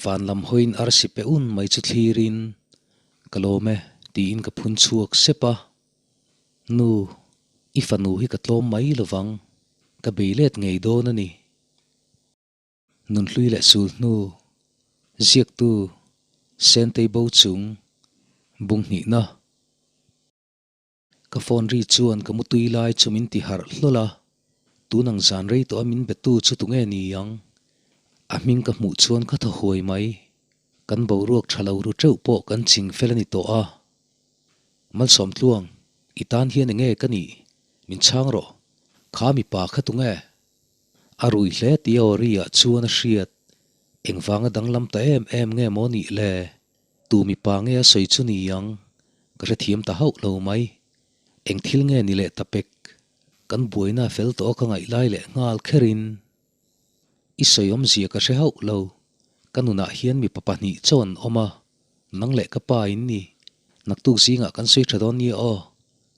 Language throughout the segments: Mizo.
Van lam hawiin arsi pe un mai chu thlirin, Ka lawm e, tiin ka phun chhuak sep a. Nu, i fanu hi ka tlawm mai lovang, ka bei let ngei dawn a ni. Nunhlui leh sul hnu, ziaktu Sentei bo chung bung hnihna. Ka phone ri chuan ka mutui lai chu min ti harh hlawl a, tun ang zan rei tawh a min betu chu tunge ni ang? A hming ka hmuh chuan ka thaw huai mai. Kan boruak tha lo ru teuh pawh kan ching fel a ni tawh a. Malsawm tluang, i tan hian enge ka nih? Min chhang rawh. Kha mipa kha tunge? A rui hle tih a aw ri ah chuan a hriat. Engvanga danglam ta em em nge maw nih le? Tu mipa nge a sawi chu ni ang? Ka hrethiam ta hauh lo mai. Eng thil nge ni leh ta pek? Kan buaina a fel tawh a ka ngaih lai leh nghal kherin i sawi awmzia ka hre hauh lo. Ka nunah hian mipa pahnih chaw an awm a, nang leh ka pa in ni. Naktuk zingah kan sawi tha dawn nia aw.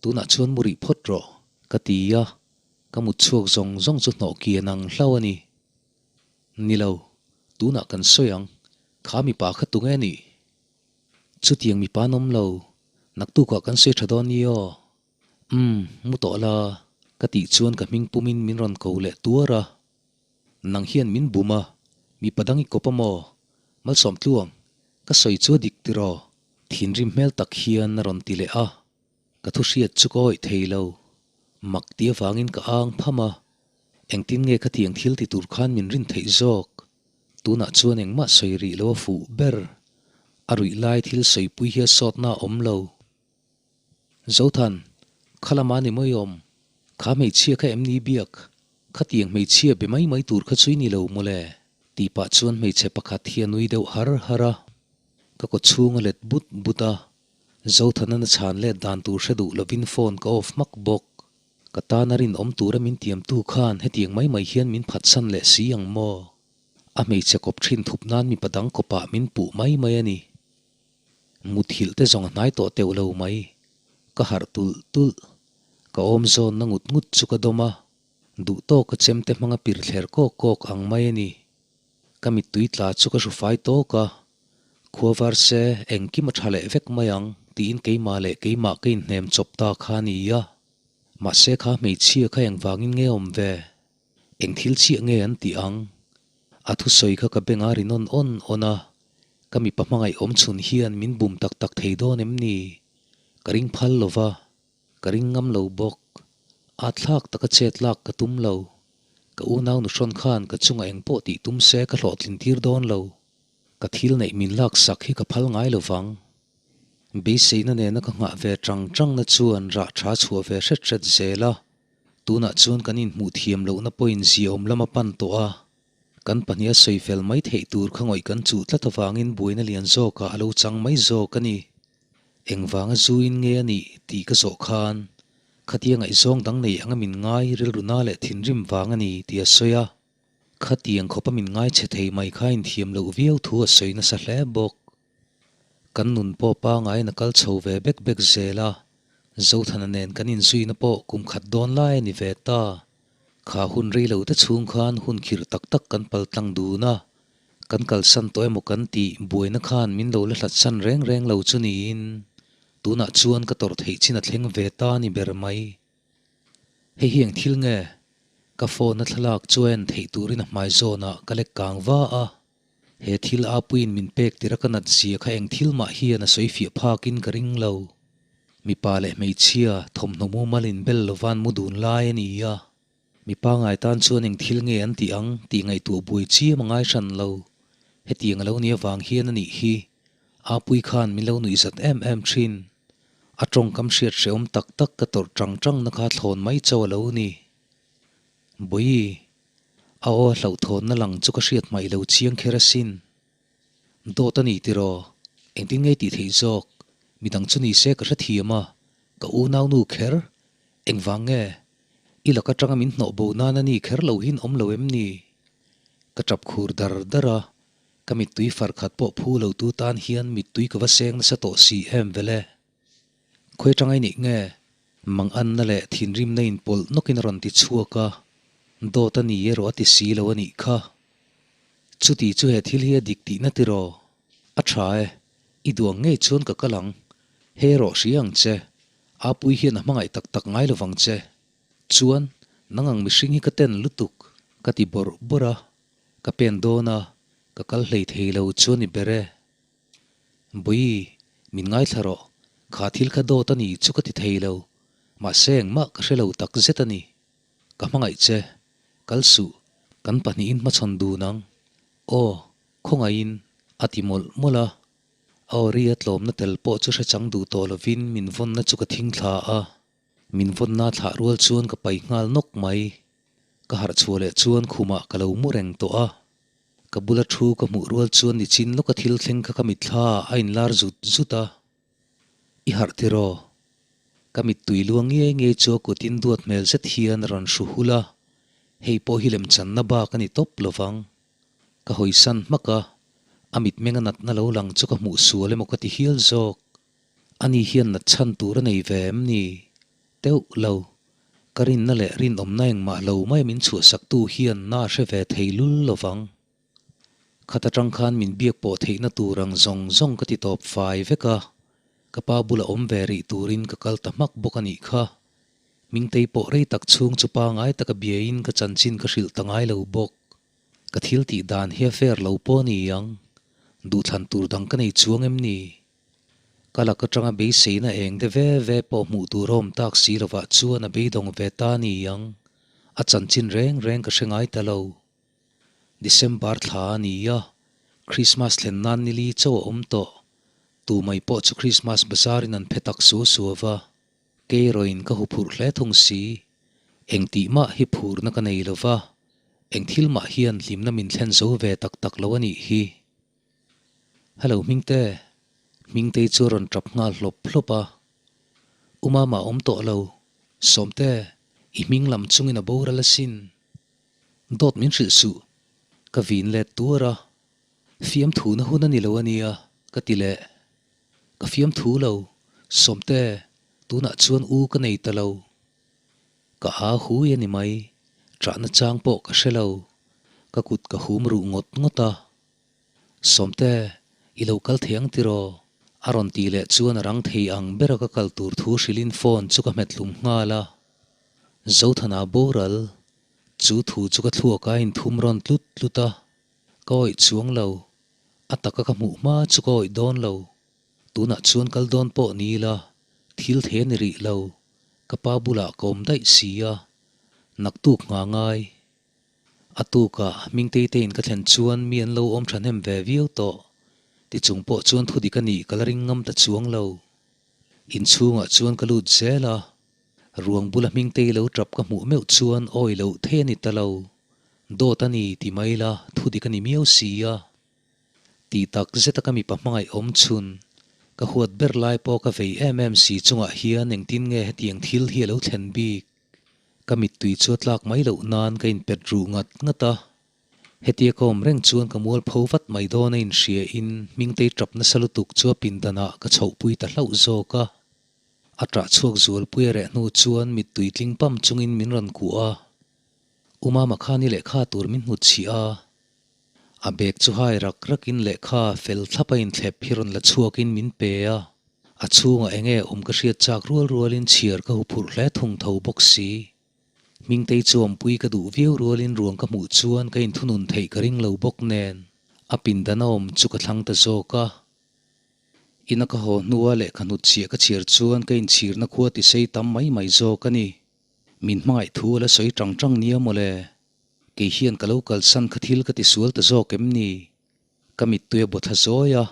Tunah chuan mu rih phawt rawh, ka ti a. Ka mut chhuak zawng zawng chu hnawh kian ang hlau a ni. Ni lo, tunah kan sawi ang, kha mipa kha tunge nih? Chutiang mipa an awm lo, naktukah kan sawi tha dawn ni aw. Umm, mu tawh la, ka tih chuan ka hming pumin min rawn ko leh tuar a. Nang hian min bum a, mipa dang i kawp a maw? Malsawm tluang, ka sawi chu a dik tiraw? Thinrim hmel tak hian a rawn ti leh a. Ka thu hriat chu ka awih thei lo. Mak ti avangin ka ang pham a, engtin nge khatiang thil ti tur khan min rin theih zawk? Tunah chuan engmah sawi rih lo a fuh ber. A ruih lai thil sawipui hi a sawtna a awm lo. Zothan, khalama ni mai awm. Kha hmeichhia kha em ni biak? Khatiang hmeichhia be mai mai tur kha chu i ni lo mawle, tih pah chuan hmeichhe pakhat hi a nui deuh har har a. Ka kaw chhung a let but but a, Zothana na chhan let dan tur hre duh lovin phone ka off hmak bawk. Ka tana rinawm tura min tiamtu khan hetiang mai mai hian min phatsan leh si ang maw? A hmeichhe kawp thin thup nan mipa dang kawpah min puh mai mai a ni. Muthilh te zawng a hnai tawh teuh lo mai. Ka harh tulh tulh. Ka awm zawnna ngut ngut chu ka dawm a. Duh tawka chemte hmanga pir thler kawk kawk ang mai a ni. Ka mittui tla chu ka hrufai tawk a. Khua var se, engkim a tha leh vek mai ang, tiin keimah leh keimah ka inhnem chawp ta kha a ni a. Mahse kha hmeichhia kha engvangin nge awm ve? Eng thil chiah nge an tih ang? A thusawi kha ka beng a ri nawn awn awn a, ka mipa hmangaih awm chhun hian min bum tak tak thei dawn em ni? Ka ring phal lo va, Ka ring ngam lo bawk. At thlak taka chet lak ka tum lo. Ka unau nuhrawn khan ka chungah eng pawh tih tum se ka hlawhtlin tir dawn lo. Ka thil neih min lak sak hi ka phal ngai lo vang. Beiseina nena ka nghah ve tang tangna chuan rah tha chhuah ve hret hret zel a. Tunah chuan kan inhmuh thiam lohna pawhin ziaawm lam a pan tawh a. Kan pahniha sawi fel mai theih tur kha ngawih kan chuh tlat avangin buaina lian zawkah a lo chang mai zawk a ni. Engvanga zuin nge a nih tih ka zawh khan, Khatia ngaihzawng dang nei anga min ngai rilru na leh thinrim vang a ni tih a sawi a. Khatiang khawpa min ngai chhe thei mai kha inthiam loh viau thu a sawi nasa hle bawk. Kan nun pawh pangaiin a kal chho ve bek bek zel a, Zothana nen kan inzuina pawh kum khat dawn lai a ni ve ta. Kha hun rei lo te chhung khan hun khirh tak tak kan pal tlang dun a, Kan kalsan tawh emaw kan tih buaina khan min lo la hlatsan reng reng lo chu niin tunah chuan ka tawrh theih chin a thleng ve ta a ni ber mai. Hei hi eng thil nge? Ka phone a thlalak chuan theih turin a hmai zawnah ka lek kang va a. He thil a puiin min pek tir a ka nat zia kha eng thil mah hian a sawi fiah phakin ka ring lo. Mipa leh hmeichhia thawmhnaw mumal inbel lovan mu dun lai a ni a. Mi pangai tan chuan eng thil nge an tih ang tih ngaihtuah buai chiam a ngai hran lo. Hetiang a lo nih avang hian a nih hi Apui khan min lo nuih zat em em thin. A tawngkam hriat hrehawm tak tak ka tawrh tang tang na kha thlawn mai chauh a lo ni. Bawihi, a aw a hlauhthawnna lang chu ka hriat hmaih lo chiang kher asin. Dawt a ni tiraw? Engtin nge tih theih zawk? Midang chu ni se ka hrethiam a, ka unaunu kher Engvang nge? I lak atanga min hnawh bo nan a ni kher lo hin awm lo em ni? Ka tap khur dar dar a, ka mittui far khat pawh phu lo tu tan hian mittui ka va seng nasa tawh si em vele. Khawi atanga i nih nge? Mang anna leh thinrimna inpawlh nawkin a rawn ti chhuak a, dawt a ni erawh a ti si lo a nih kha. Chuti chu he thil hi a dik tihna tiraw? A tha e, i duang ngei chuan ka kal ang. He rawh hria ang che. Apui hian a hmangaih tak tak ngai lovang che. Chuan, nang ang mihring hi ka ten lutuk, ka ti bawrh bawrh a. Ka pen dawn a, ka kal hlei thei lo chu a ni ber e. Bawi, min ngaithla rawh. Kha thil kha dawt a ni chu ka ti thei lo. Mahse engmah ka hre lo tak zet a ni. Ka hmangaih che. Kal suh, kan pahnihin hmachhawn dun ang. Aw, khawngaihin, a ti mawlh mawlh a. A aw ri a tlawmna tel pawh chu hre chang duh tawh lovin min vawnna chu ka thing thla a. Min vawnna thlah rual chuan ka pai nghal nawk mai. Ka harh chhuah leh chuan khumah ka lo mu reng tawh a. Ka bula thu ka hmuh rual chuan nichin lawka thil thleng kha ka mitthla a inlar zut zut a. I harh tiraw? Ka mittui luang ngei ngei chu a kutin duat hmel zet hian a rawn hru hul a, hei pawh hi lemchanna bak a ni tawp lovang. Ka hawisan hmak a, a mitmeng a natna lo lang chu ka hmuh sual emaw ka ti hial zawk. Ani hian nat chhan tur a nei ve em ni? Teuh lo. Ka rinna leh rinawmna engmah lo mai min chhuahsaktu hian na a hre ve thei lul lovang. Khat atang khan min biak pawh theihna tur ang zawng zawng ka ti tawp fai vek a, ka pa bula awm ve rih turin ka kal ta hmak bawk a nih kha. Hmingtei pawh rei tak chhung chu pangai taka biain ka chanchin ka hrilh ta ngai lo bawk. Ka thil tih dan hi a fair lo pawh a ni ang, duhthlan tur dang ka nei chuang em ni? Ka lak atanga beiseina eng de ve ve pawh hmuh tur a awm tak si lovah chuan a beidawng ve ta a ni ang, a chanchin reng reng ka hre ngai ta lo. December thla a ni a, Christmas thlen nan nili chauh a awm tawh. Tu mai pawh chu Christmas bazar in an phe tak su su ava. Kei erawhin ka huphurh hle thung si. Eng tih mah hi phurna ka nei lova, eng thil mah hian hlimna min thlen zo ve tak tak lo a nih hi. Hello Hmingte, Hmingtei chu a rawn tap nghal hlawp hlawp a. U Mama awm tawh lo, Sawmte, i hming lam chungin a boral asin. Dawt min hrilh suh, ka vin let tuar a, fiamthu na hun a ni lo a nia, ka ti leh. Ka fiamthu lo, Sawmte, tunah chuan u ka nei ta lo. Ka ha hui a ni mai, ṭahna chang pawh ka hre lo, ka kut ka hum ruh ngawt ngawt a. Sawmte, i lo kal thei ang tiraw? A rawn tih leh chuan a rang thei ang bera ka kal tur thu hrilhin phone chu ka hmet hlum nghal a. Zothana boral, chu thu chu ka thluak a inthum rawn tlut tlut a, ka awih chuang lo, a taka ka hmuh hma chu ka awih dawn lo, tunah chuan kal dawn pawh ni ila, thil thei a ni rih lo, ka pa bulah ka awm daih si a, naktuk nghah ngai. A tukah Hmingtei te in ka thlen chuan mi an lo awm thahnem ve viau tawh, tichung pawh chuan thudik a nih ka la ring ngam ta chuang lo. Inchhungah chuan ka lut zel a, Ruang bula Hmingtei lo tap ka hmuh meuh chuan awi loh thei a ni ta lo. Dawt a ni ti mai la, thu dik a ni miau si a. Tih tak zeta ka mipa hmangaih awm chhun, ka huat ber lai pawh ka vei em em si chungah hian engtin nge hetiang thil hi a lo thlen bik? Ka mittui chu a tlak mai loh nan ka inpet ruh ngat ngat a. Hetia ka awm reng chuan ka mualpho vat mai dawn a inhria in Hmingtei tap nasa lutuk chu a pindanah ka chhohpui ta hlauh zawk a. A ṭah chhuak zualpui a reh hnu chuan mittui tling pam chungin min rawn kuh a. U Mama khan i lehkha tur min hnut chhih a. A bag chu hai rak rakin lehkha fel thlap a inthlep hi rawn la chhuakin min pe a. A chhungah enge awm ka hriat chak rual rualin chhiar ka huphurh hle thung tho bawk si. Hmingtei chu awmpui ka duh viau rualin ruang ka hmuh chuan ka inthunun theih ka ring lo bawk nen a pindan a awm chu ka thlang ta zawk a. Ina ka haw hnua lehkha hnut chhiah ka chhiar chuan ka inchhirna khua ti sei tam mai mai zawk a ni. Min hmangaih thu a la sawi tang tang nia mawle. Kei hian ka lo kalsan kha thil ka tisual ta zawk em ni? Ka mittui a baw thla zawi a,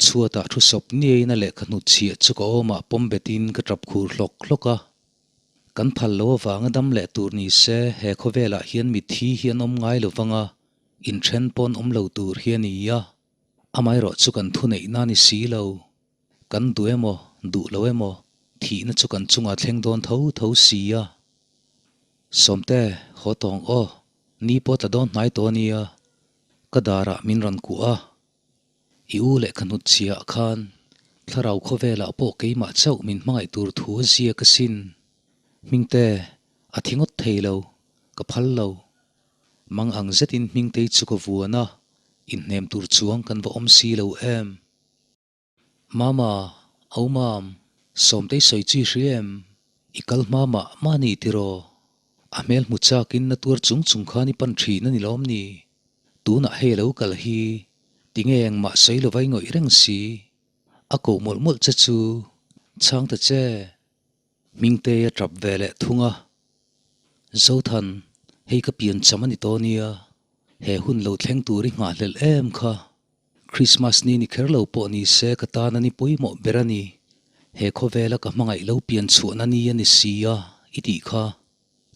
chhuatah thu sawp niaiin a lehkha hnut chhiah chu ka awmah pawm betin ka tap khur hlawk hlawk a. Kan phal lo avanga dam leh tur ni se he khawvelah hian mitthi hi an awm ngai lovang a, inthen pawn awm lo tur hi a ni a. Amaherawh chu kan thuneihna a ni si lo. Kan duh emaw, duh lo emaw, thihna chu kan chungah thleng dawn tho tho si a. Sawmte, haw tawng aw, ni pawh tla dawn hnai tawh a nia. Ka darah min rawn kuh a. I u leh ka hnut chhiah khan thlarau khawvelah pawh keimah chauh min hmangaih tur thu a ziak asin. Hmingte, a thi ngawt thei lo, ka phal lo. Mang ang zetin Hmingtei chu ka vuan a. Inhnem tur chuang kan va awm si lo em? Mama, au mam, Sawmtei sawi chi hri em? I kal hma mah mah ni tiraw? A hmel hmu chakin na tuar chung chung khan i pan thin a ni lawm ni? Tunah hei a lo kal hi, tinge engmah sawi lo vai ngawih reng si? A koh mawlh mawlh che chu, chhang ta che. Hmingtei a tap ve leh thung a. Zothan, hei ka pian cham a ni tawh nia, he hun lo thleng tur i nghahhlelh em kha. Krismas ni ni kher lo pawh ni se ka tan a ni pawimawh ber a ni. He khawvela ka hmangaih lo pian chhuahna ni a ni si a, i tih kha.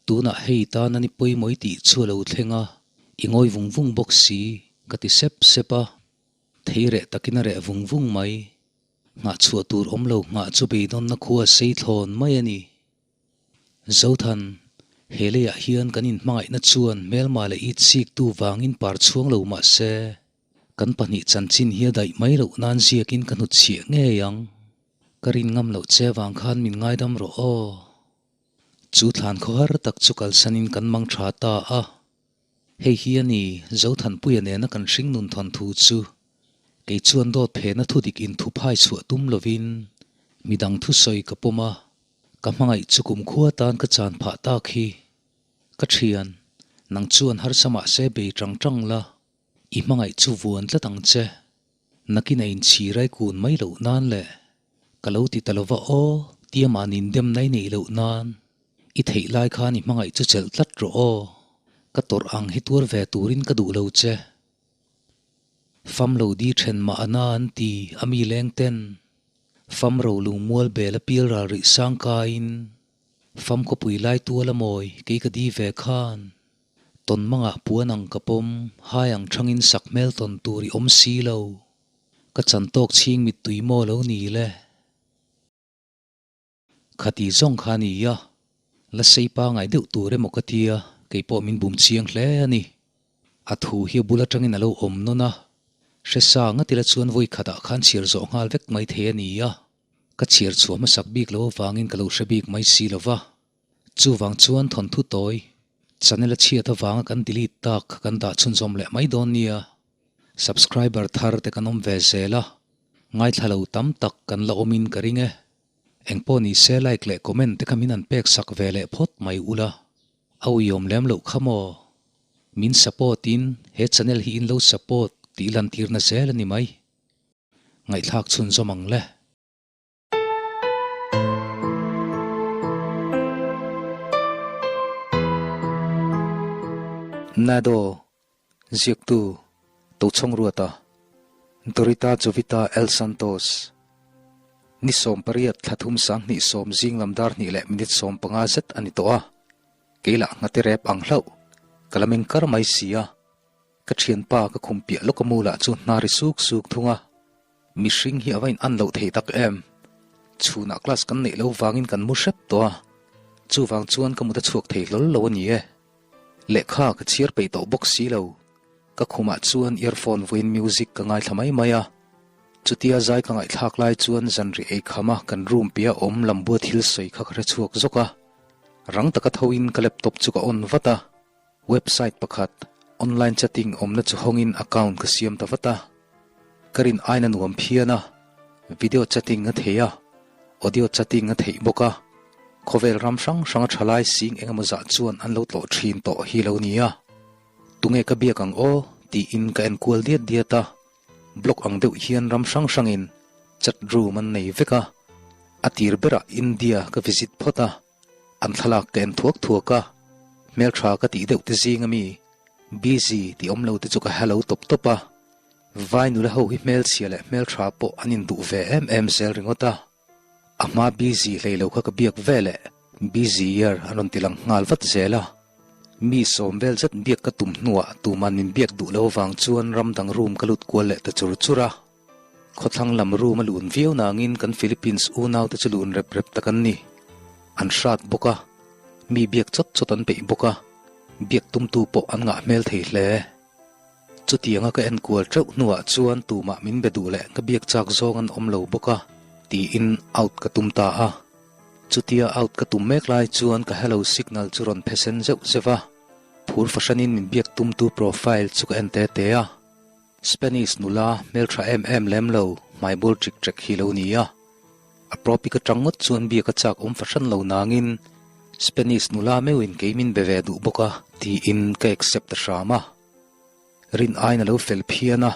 Tunah hei tan a ni pawimawh i tih chu a lo thleng a, i ngawi vung vung bawk si, ka ti sep sep a. Thei reh takin a reh vung vung mai. Nghah chhuah tur awm lo nghah chu beidawnna khua sei thlawn mai a ni. Zothan, he leiah hian kan inhmangaihna chuan hmelma leh it siktu vangin par chhuang lo mah se, kan pahnih chanchin hi a daih mai loh nan ziakin ka hnutchhiah ngei ang. Ka rin ngam loh che vang khan min ngaidam rawh aw. Chu thlan khawhar tak chu kalsanin kan mang tha ta a. Hei hi a ni, Zothanpuia nena kan hringnun thawnthu chu kei chuan dawt phena thudik inthuphai chhuah tum lovin midang thusawi ka pawm a, ka hmangaih chu kumkhua tan ka chan phah tak hi. Ka thian, nang chuan harsa mahse bei tang tang la, i hmangaih chu vuan tlat ang che. Nakin a inchhir ai kun mai loh nan le, ka lo ti ta lova aw, tia mahni indemna i neih loh nan. I theih lai khan i hmangaih chu chelh tlat rawh aw, ka tawrh ang hi tuar ve turin ka duh lo che. Fam lo di then mah ana an ti a mi leng ten, fam ro lungmual bel a pial ral rih sang kaiin, fam khawpui lai tual a mawi kei ka di ve khan, tawn mangah puan ang ka pawm, hai ang thangin sak hmel tawn tur i awm si lo, ka chan tawk chhing mittui maw lo ni le. Khati zawng kha a ni a, la sei pangai deuh tur emaw ka tia, kei pawh min bum chiang hle a ni. A thu hi a bul atangin a lo awm nawn a, hre sa ngatila chuan vawi khatah khan chhiar zawh nghal vek mai thei a ni a, ka chhiar chhuah hmasak bik lo avangin ka lo hre bik mai si lo va. Chuvang chuan thawnthu tawi, channel a chhiat avanga kan delete tak kha kan dah chhunzawm leh mai dawn nia. Subscriber thar te kan awm ve zel a, ngaithla lo tam tak kan la awmin ka ring e. Engpawh ni se like leh comment te kha min han pek sak ve leh phawt mai ula. A uiawm lem loh kha maw? Min support in he channel hi in lo support tih lantirna zel a ni mai. Ngaihthlak chhunzawm ang le. Nado, Ziaktu, Tochhawng Ruata, Dorita Jovita El Santos, Ni 18 thla thum 20 sawm zing lam dar hnih leh minute 15 zet a ni tawh a, kei lah nghate rep ang hlauh, ka la meng kar mai si a, ka thianpa ka khum piah lawk a mu lah chu hna ri suk suk thung a. Mihring hi a va in an loh thei tak em? Chhunah class kan neih lo vangin kan mu hrep tawh a, chuvang chuan ka mut a chhuak thei hlawl lo a ni e. Lehkha ka chhiar peih tawh bawk si lo. Ka khumah chuan earphone vawiin music ka ngaithla mai mai a. Chutia zai ka ngaihthlak lai chuan zanri ei kham a kan room piah awm lambua thil sawi kha ka hre chhuak zawk a. Rang taka thoin ka laptop chu ka on vat a. Website pakhat, online chatting awmna chu hawngin account ka siam ta vat a. Ka rin aina nuam phian a, video chatting a thei a, audio chatting a theih bawk a. Khawvel ram hrang hrang a thalai sing eng emaw zah chuan an lo tlawh thin tawh hi lo nia. Tunge ka biak ang aw? tiin ka en kual diat diat a. Blog ang deuh hian ram hrang hrangin chat room an nei vek a. A tir berah India ka visit phawt a. An thlalak ka en thuak thuak a, hmeltha ka tih deuh te zing ami busy tih awm lo te chu ka hello tawp tawp a, vai nula ho hi hmelchhia leh hmeltha pawh an induh ve em em zel ringawt a, a hma busy hlei lo kha ka biak ve leh busy year an rawn ti lang nghal vat zel a, mi sawm vel zet biak ka tum hnuah tuman min biak duh lo avang chuan ram dang room ka lut kual leh ta chur chur a. Khawthlang lam room a lun viau nangin kan Philippines unaute chu lun rep rep tak an ni. An hrat bawk a, mi biak chawt chawt an peih bawk a, biak tumtu pawh an ngah hmel thei hle. Chutianga ka enkual teuh hnuah chuan tumah min be duh leh ka biak chak zawng an awm lo bawk a, tiin out ka tum ta a. Chutia out ka tum mek lai chuan ka hello signal chu rawn phe sen zeuh zeuh a, phur fahranin min biak tumtu profile chu ka en te te a. Spanish nula hmeltha em em lem lo hmaibul ṭik ṭek hi lo ni a. A propic aṭang ngawt chuan biak a chak awm fahran lo nangin Spanish nula meuhin kei min be ve duh bawk a tiin ka accept ta hram a. Rin aiin a lo fel phian a,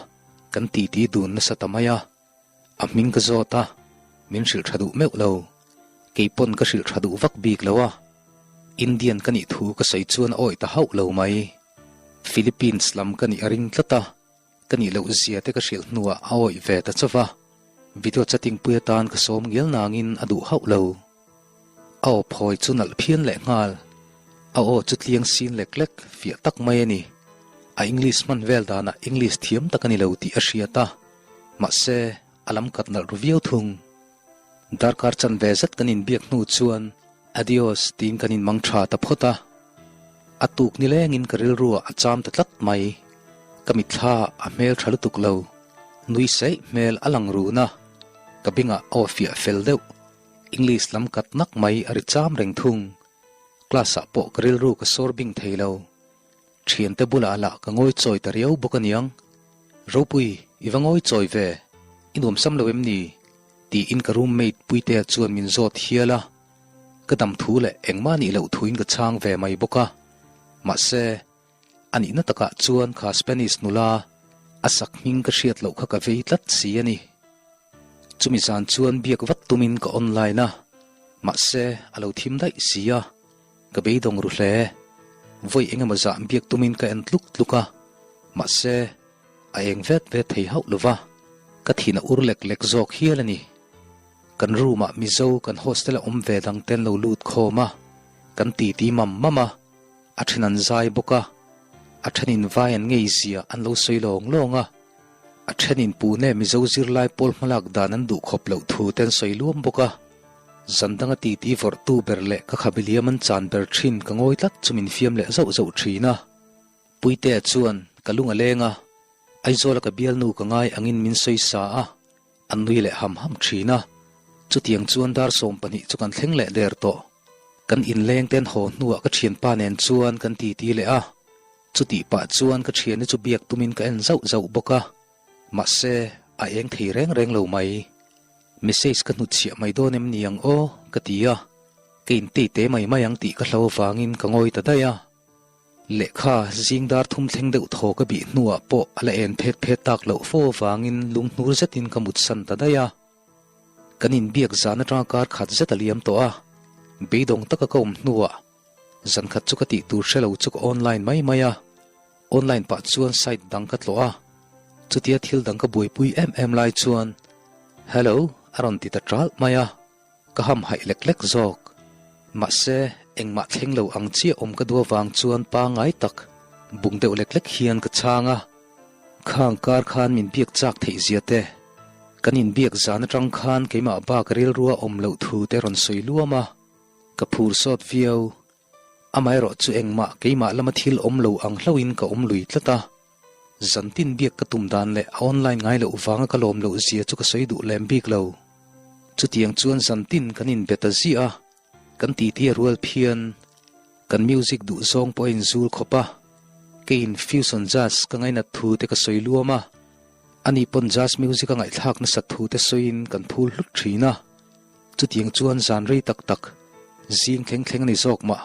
kan titi dun nasa ta mai a. A hming ka zawt a, min hrilh tha duh meuh lo. Kei pawn ka hrilh tha duh vak bik lo a. Indian ka nih thu ka sawi chuan a awih ta hauh lo mai. Philippines lam ka nih a ring tlat a, ka nih loh zia te ka hrilh hnuah a awih ve ta chauh a. Video chatting pui atan ka sawm ngial nangin a duh hauh lo. A aw phawi chu nalh phian leh nghal. A aw chu tliang sin lek lek, fiah tak mai a ni. A English hman vel danah English thiam tak a ni lo tih a hriat a. Mahse, a lam kat nalh ru viau thung. Darkar chanve zet kan inbiak hnu chuan Adios tiin kan inmang tha ta phawt a. A tuk nilengin ka rilruah a cham ta tlat mai. Ka mitthla a hmel tha lutuk lo. Nui saih hmel a lang run a. Ka bingah aw fiah fel deuh. English lam kat nak mai a ri cham reng thung. Class ah pawh ka rilru ka sawr bing thei lo. Thiante bulah lah ka ngawi chawi ta riau bawk aniang. Ropui, i va ngawi chawi ve? I nuam sam lo em ni? Tiin ka roommate Puitea chuan min zawt hial a. Ka dam thu leh engmah nih loh thuin ka chhang ve mai bawk a. Mahse, a nihna takah chuan kha Spanish nula a sak hming ka hriat loh kha ka vei tlat si a ni. Chumi zan chuan biak vat tumin ka online a, mahse a lo thim daih si a. Ka beidawng ru hle. Vawi eng emaw zah biak tumin ka en tluk tluk a, mahse, a eng vet vet thei hauh lo va, ka thin a ur lek lek zawk hial a ni. Kan room-ah Mizo kan hostel-a awm ve dang te an lo lut khawm a, kan titi mam mam a, a then an zai bawk a, a thenin vai an ngei zia an lo sawi lawng lawng a, a thenin Pune Mizo zirlai pawl hmalak dan an duh khawp loh thu te an sawi luam bawk a. Zan danga titi vawrhtu ber leh ka khabe liam an chan ber thin ka ngawi tlat chu min fiam leh zauh zauh thin a. Puitea chuan ka lung a leng a, Aizawla ka bialnu ka ngai angin min sawi sa a, an nui leh ham ham thin a. Chutiang chuan dar 12 chu kan thleng leh der tawh. Kan inleng ten haw hnuah ka thianpa nen chuan kan titi leh a, chutih pah chuan ka thiani chu biak tumin ka en zauh zauh bawk a. Mahse, a eng thei reng reng lo mai. Message ka hnutchhiah mai dawn em ni ang aw? ka ti a, ka intei te mai mai ang tih ka hlo avangin ka ngawi ta daih a. Lehkha zing dar thum thleng deuh thaw ka bih hnuah pawh a la en phet phet tak loh fo avangin lunghnur zetin ka mutsan ta daih a. Kan inbiak zan atanga kar khat zet a liam tawh a, beidawng taka ka awm hnuah zan khat chu ka tih tur hre lo chu ka online mai mai a. Online pah chuan site dang ka tlawh a, chutia thil dang ka buaipui em em lai chuan Hello a rawn ti ta ṭalh mai a, ka ham haih lek lek zawk. Mahse, engmah thleng lo ang chiah awm ka duh avang chuan pangngai tak bung deuh lek lek hian ka chhang a, khang kar khan min biak chak theih zia te, kan inbiak zan aṭang khan keimah bak rilrua awm loh thu te rawn sawi luam a, ka phur sawt viau. Amaherawh chu engmah keimah lama thil awm lo ang hlauhin ka awm lui tlat a, zantin biak ka tum dan leh a online ngai loh vanga ka lawm loh zia chu ka sawi duh lem bik lo. Chutiang chuan zantin kan inbe ta ziah a, kan titi a rual phian. Kan music duh zawng pawh a inzul khawp a, keiin fusion jazz ka ngainat thu te ka sawi luam a, ani pawn jazz music a ngaihthlak nasat thu te sawiin kan phul hlut thin a. Chutiang chuan zan rei tak tak, zing thleng thleng a ni zawk mah,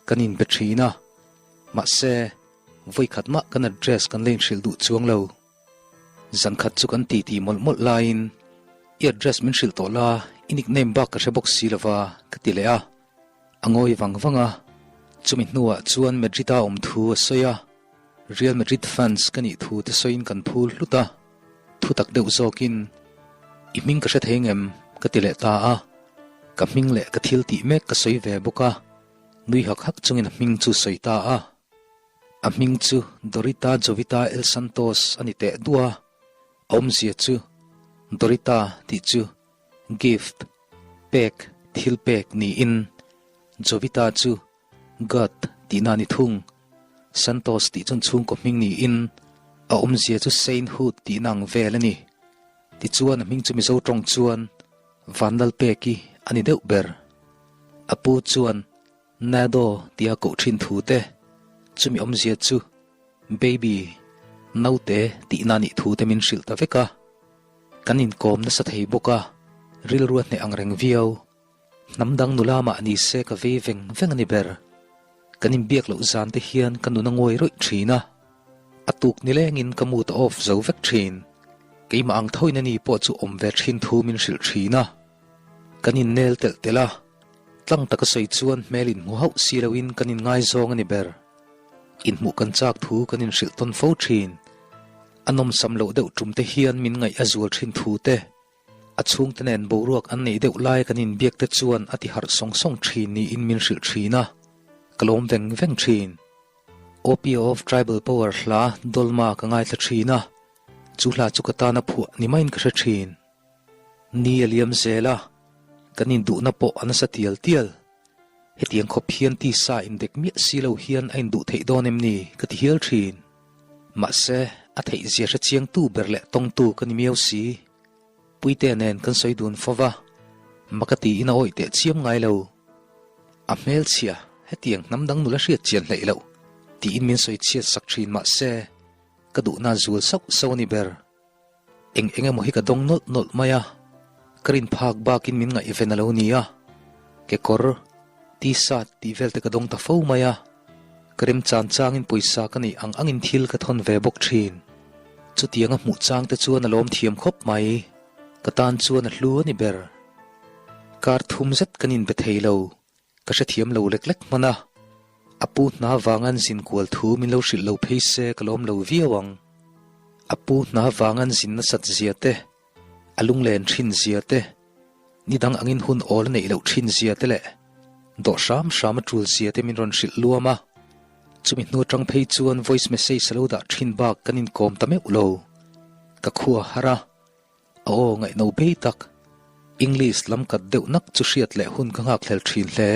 kan inbe thin a. Mahse, vawikhat mah kan address kan la inhrilh duh chuang lo. Zan khat chu kan titi mawlh mawlh laiin, I address min hrilh tawh la, i nickname bak ka hre bawk si lova, ka ti leh a. A ngawi vang vang a, chumi hnuah chuan Madrid-a awm thu a sawi a, Real Madrid fans ka nih thu te sawiin kan phul hlut a. Thutak deuh zawkin, I hming ka hre thei ngem? ka ti leh ta a. Ka hming leh ka thil tih mek ka sawi ve bawk a, nui hak hak chungin a hming chu sawi ta a. A hming chu Dorita Jovita El Santos a ni teh duah a, a awmzia chu Dorita tih chu gift, pek, thil pek niin Jovita chu God tihna a ni thung. Santos tih chuan chhungkaw hming niin a awmzia chu sainthood tihna ang vel a ni. Tichuan a hming chu Mizo tawng chuan Vanlalpeki a ni deuh ber. A pu chuan Nado tia koh thin thu te, chumi awmzia chu Baby, Naute tihna nih thu te min hrilh ta vek a. Kan inkawm nasa thei bawk a, rilru a hneh ang reng viau. Hnam dang nula mah ni se ka vei veng veng a ni ber. Kan inbiak loh zan te hian ka nun a ngawi rawih thin a. A tuk nilengin ka mood a off zo vek thin. Keimah ang thoin a ni pawh chu awm ve thin thu min hrilh thin a. Kan innel telh telh a, tlang taka sawi chuan hmel inhmu hauh si loin kan inngaizawng a ni ber. Inhmuh kan chak thu kan inhrilh tawn fo thin. A nawmsam loh deuh tum te hian min ngaih a zual thin thu te, a chhungte nen boruak an neih deuh lai kan inbiak te chuan a ti harh sawng sawng thin niin min hrilh thin a, ka lawm veng veng thin. Opio of Tribal Power hla Dolma ka ngaithla thin a, chu hla chu ka tana phuah ni maiin ka hre thin. Ni a liam zel a, kan induhna pawh a nasa tial tial. Hetiang khawp hian tisa indek miah si lo hian a induh theih dawn em ni ka ti hial thin. Mahse, a theihzia hre chiangtu ber leh tawngtu ka ni miau si. Puite nen kan sawi dun fo va, mak a tiin a awih teh chiam ngai lo. A hmelchhia, hetiang hnam dang nula hriat chian hleih loh, tiin min sawi chhiat sak thin mahse, ka duhna zual sauh sauh a ni ber. Eng eng emaw hi ka dawng nawlh nawlh mai a, ka rin phak bakin min ngaihven a lo ni a, kekawr, t-shirt tih vel te ka dawng ta fo mai a, ka remchan changin pawisa ka neih ang angin thil ka thawn ve bawk thin. Chutiang a hmuh chang te chuan a lawm thiam khawp mai, ka tan chuan a hlu a ni ber. Kar thum zet kan inbe thei lo, Ka hrethiam lo lek lek hman a, a pu hna vang an zin kual thu min lo hrilh lo phei se ka lawm lo viau ang. A pu hna vang an zin nasat zia te, a lunglen thin zia te, ni dang angin hun awl a neih loh thin zia te leh dawh hram hram a tul zia te min rawn hrilh luam a. Chumi hnu atang phei chuan voice message a lo dah thin bak kan inkawm ta meuh lo. Ka khua har a. A aw ngaihno bei tak. English lam kat deuh nak chu hriat leh hun ka nghakhlel thin hle.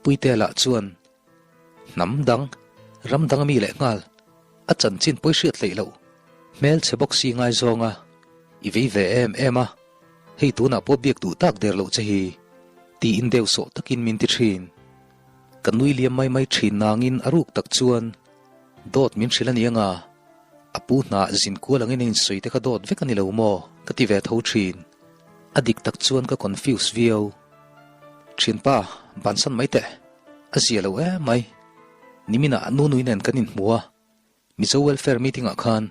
Puite lah chuan, Hnam dang, ram dang a mi leh nghal, a chanchin pawi hriat hleih loh, hmel chhe bawk si ngaizawng a, i vei ve em em a, hei tunah pawh biak duh tak der loh che hi, tiin deuh sawh takin min ti thin. Ka nui liam mai mai thin nangin a ruk tak chuan, Dawt min hrilh a ni anga, a pu hna zin kual angin a insawi te kha dawt vek a ni lo maw? ka ti ve tho thin. A dik tak chuan ka confuse viau. Thianpa, bansan mai teh. A zia lo em mai. Niminah Nunui nen kan inhmu a, Mizo Welfare meeting ah khan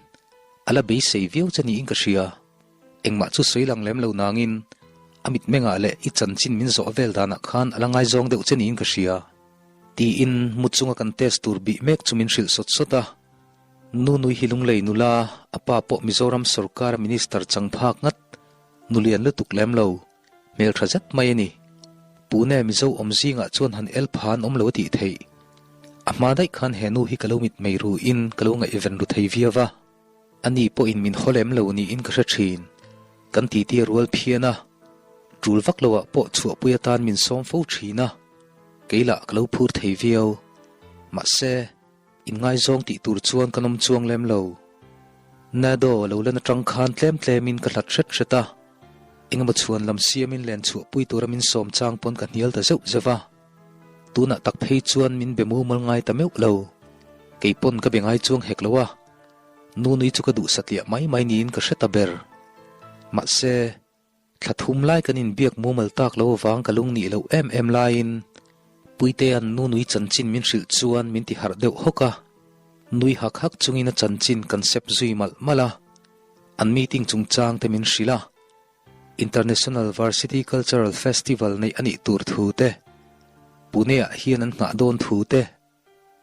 a la beisei viau che niin ka hria. Engmah chu sawi lang lem lo nangin a mitmengah leh i chanchin min zawh vel danah khan a la ngaizawng deuh che niin ka hria. Tiin mu chunga kan test tur bih mek chu min hrilh sawt sawt a. Nunui hi Lunglei nula, a pa pawh Mizoram sawrkara minister chang phak ngat, nulian lutuk lem lo, hmeltha zet mai a ni. Pune Mizo awm zingah chuan han el pha an awm lo a tih theih. A hma daih khan he nu hi ka lo mitmei ruin ka lo ngaihven ru thei viau va. Ani pawhin min haw lem lo niin ka hre thin. Kan titi a rual phian a, tul vak loah pawh chhuahpui atan min sawm fo thin a, kei lah ka lo phur thei viau. Mahse, inngaizawng tih tur chuan kan awm chuang lem lo. Nado a lo lan atang khan tlem tlemin ka hlat hret hret a, engemaw chhuan lam siamin len chhuahpui tura min sawm chang pawn ka hnial ta zeuh zeuh a. Tunah tak phei chuan min be mumal ngai ta meuh lo. Kei pawn ka be ngai chuang hek lo a. Nunui chu ka duh satliah mai mai niin ka hre ta ber. Mahse, thla thum lai kan inbiak mumal tak lo avang ka lung nih loh em em laiin Puitea'n Nunui chanchin min hrilh chuan min ti harh deuh hawk a. Nui hak hak chungin a chanchin kan sep zui malh malh a. An meeting chungchang te min hrilh a. International Varsity Cultural Festival neih a nih tur thu te, Pune-ah hian an nghah dawn thu te,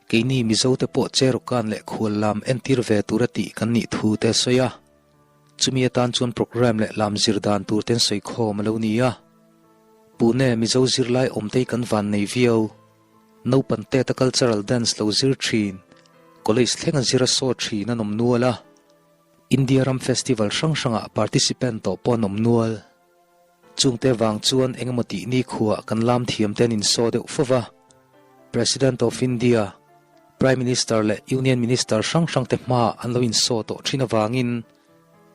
Keini Mizo te pawh Cherokan leh khual lam entir ve tura tih kan nih thu te a sawi a. Chumi atan chuan programme leh lam zir dan tur ten sawi khawm a lo ni a. Pune Mizo zirlai awmtei kan van nei viau. Naupan teta cultural dance lo zir thin, college thlenga zir a saw thin an awm nual a. India ram festival hrang hrangah participant tawh pawh an awm nual. Chungte vang chuan engemaw tih nikhuah kan lam thiam te an insaw deuh fo va. President of India, Prime Minister leh Union Minister hrang hrang te hmaah an lo insaw tawh thin avangin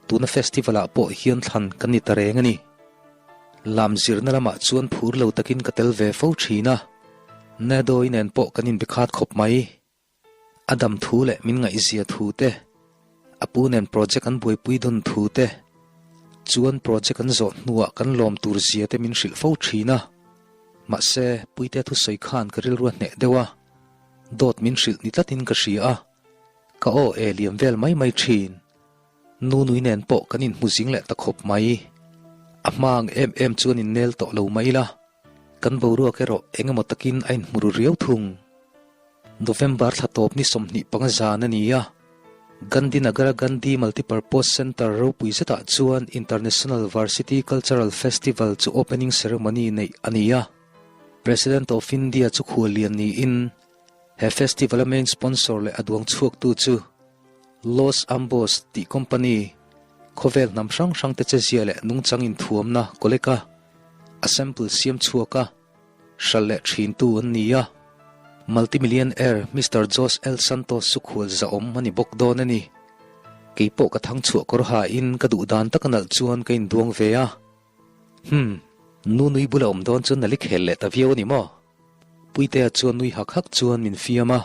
tuna festival ah pawh hian thlan kan ni ta reng a ni. Lam zirna lamah chuan phur lo takin ka tel ve fo thin a, Nado-i nen pawh kan inbekhat khawp mai. A dam thu leh min ngaihzia thu te. A pu nen project an buaipui dawn thu te chuan project an zawh hnuah kan lawm tur zia te min hrilh fo thin a. Mahse, Puitea thusawi khan ka rilru a hneh deuh a, dawt min hrilh ni tlatin ka hria a, ka aw e liam vel mai mai thin. Nunui nen pawh kan inhmu zing leh ta khawp mai. A hma ang em em chuan innel tawh lo mai ila, kan boruak erawh eng emaw takin a inhmu ru riau thung. November thla tawp ni 25 zan a ni a, Gandhinagara Gandhi Multipurpose Centre ropui zetah chuan International Varsity Cultural Festival chu opening ceremony neih a ni a. President of India chu khuallian niin he festival-a main sponsor leh a duang chhuaktu chu Los Ambos tih company, khawvel hnam hrang hrangte chezia leh nungchang inthuamna collect a, a sample siam chhuak a, Hral leh thintu an ni a, Multimillionaire Mister Jose L Santos chu khual zahawm a ni bawk dawn a ni. Kei pawh ka thang chhuah kawr hain ka duh dan taka nalh chuan ka induang ve a. Hmm, nu nui bula awm dawn chuan nali khel leh ta viau a ni maw? Puitea chuan nui hak hak chuan min fiam a.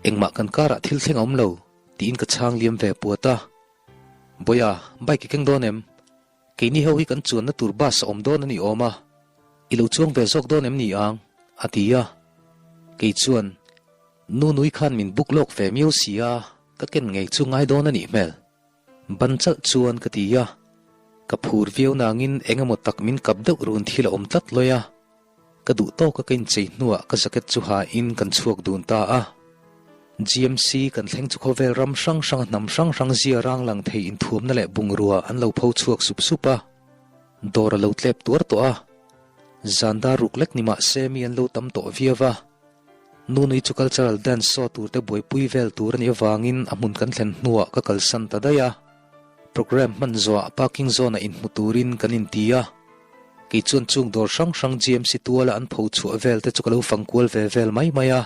Engmah kan karah thil thleng a awm lo, tiin ka chhang liam ve puat a. Bawia, bike i keng dawn em? Keini ho hi kan chuanna tur bus a awm dawn a ni awm a, i lo chuang ve zawk dawn em ni ang? a ti a. Kei chuan, Nu nui khan min book lawk ve miau si a, ka ken ngei chu ngai dawn a nih hmel. Ban chalh chuan ka ti a. Ka phur viau nangin eng emaw tak min kap deuh run thil a awm tlat lawi a. Ka duh tawka ka inchei hnuah ka jacket chu hain kan chhuak dun ta a. GMC kan thleng chu khawvel ram hrang hranga hnam hrang hrang zia rang lang thei inthuamna leh bungrua an lo pho chhuak sup sup a. Dawr a lo tlep tuar tawh a. Zan dar ruk lek ni mah se mi an lo tam tawh viau a. Nunui chu cultural dance show tur te buaipui vel tur a nih avangin a hmun kan thlen hnuah ka kalsan ta daih a. Programme hman zawhah parking zone-ah inhmu turin kan inti a. Kei chuan chung dawr hrang hrang GMC tuala an pho chhuah vel te chu ka lo fang kual ve vel mai mai a.